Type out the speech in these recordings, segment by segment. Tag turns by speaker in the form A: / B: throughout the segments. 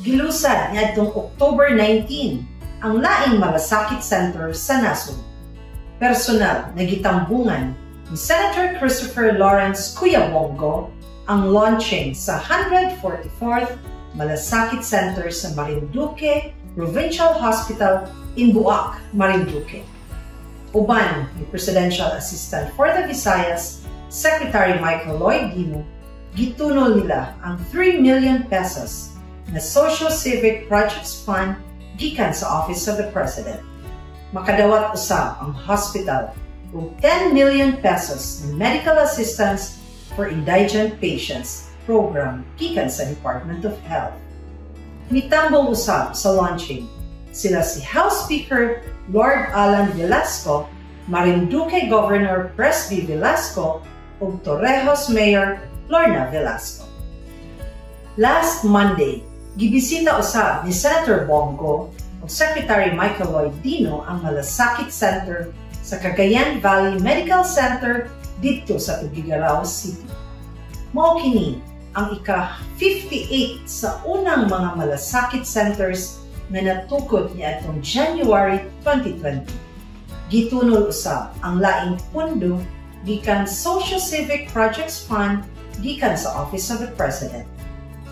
A: Gilusad niadtong October 19 ang laing Malasakit Center sa nasod. Personal na gitambungan ni Senator Christopher Lawrence Kuya Bong Go ang launching sa 144th Malasakit Center sa Marinduque Provincial Hospital in Boac, Marinduque. Uban ni Presidential Assistant for the Visayas, Secretary Michael Lloyd Dino, gitunol nila ang ₱3 million na Social Civic Projects Fund gikan sa Office of the President. Makadawat usab ang hospital og ₱10 million na Medical Assistance for Indigent Patients program gikan sa Department of Health. Mitambong usab sa launching sila si House Speaker Lord Alan Velasco, Marinduque Governor Presby Velasco ug Torrijos Mayor Lorna Velasco. Last Monday, gibisita usab ni Senator Bong Go ug Secretary Michael Lloyd Dino ang Malasakit Center sa Cagayan Valley Medical Center didto sa Tuguegarao City. Mao kini ang ika-58 sa unang mga Malasakit Centers nga natukod niadtong January 2020. Gitunol usab ang laing pundo gikan Social Civic Projects Fund gikan sa Office of the President.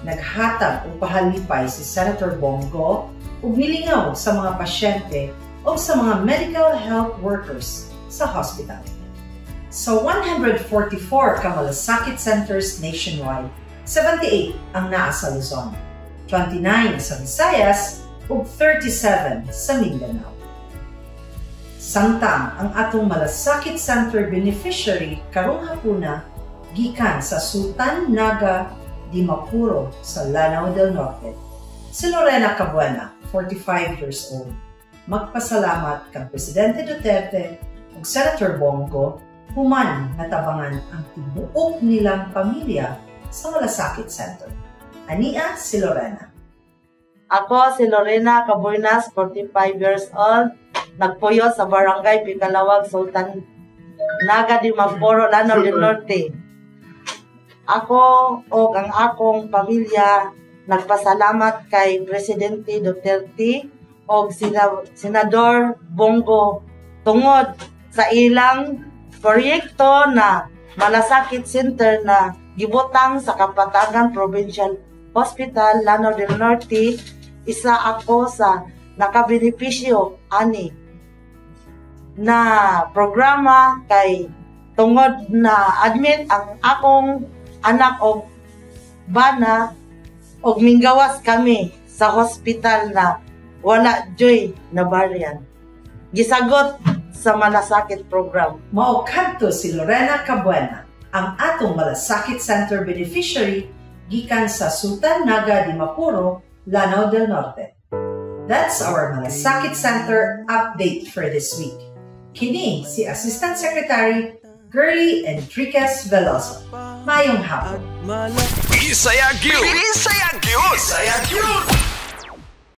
A: Naghatag og pahalipay si Senator Bong Go ug milingaw sa mga pasyente o sa mga medical health workers sa hospital. Sa 144 ka Malasakit Centers nationwide, 78 ang naa sa Luzon, 29 sa Visayas ug 37 sa Mindanao. Samtang ang atong Malasakit Center beneficiary karong hapuna gikan sa Sultan Naga Dimaporo sa Lanao del Norte. Si Lorena Cabuena, 45 years old, magpasalamat kang Presidente Duterte ug Senator Bong Go human natabangan ang tibuok nilang pamilya sa Malasakit Center. Ania si Lorena.
B: Ako si Lorena Cabuenas, 45 years old, nagpuyo sa Barangay Picalawag, Sultan Naga Dimaporo, Lanao del Norte. Ako o ang akong pamilya nagpasalamat kay Presidente Duterte o Senador Bong Go tungod sa ilang proyekto na Malasakit Center na gibutang sa Kapatagan Provincial Hospital, Lanao del Norte. Isa ako sa nakabenepisyo ani na programa kay tungod na admit ang akong anak og bana og minggawas kami sa hospital na wala juy na baryan. Gisagot sa Malasakit program.
A: Mao kadto si Lorena Cabuena, ang atong Malasakit Center beneficiary gikan sa Sultan Naga Dimaporo, Lanao del Norte. That's our Malasakit Center update for this week. Kini si Assistant Secretary Girlie Enriquez Veloso. Maayong hapon.
C: Bisaya gyud. Bisaya gyud. Bisaya gyud.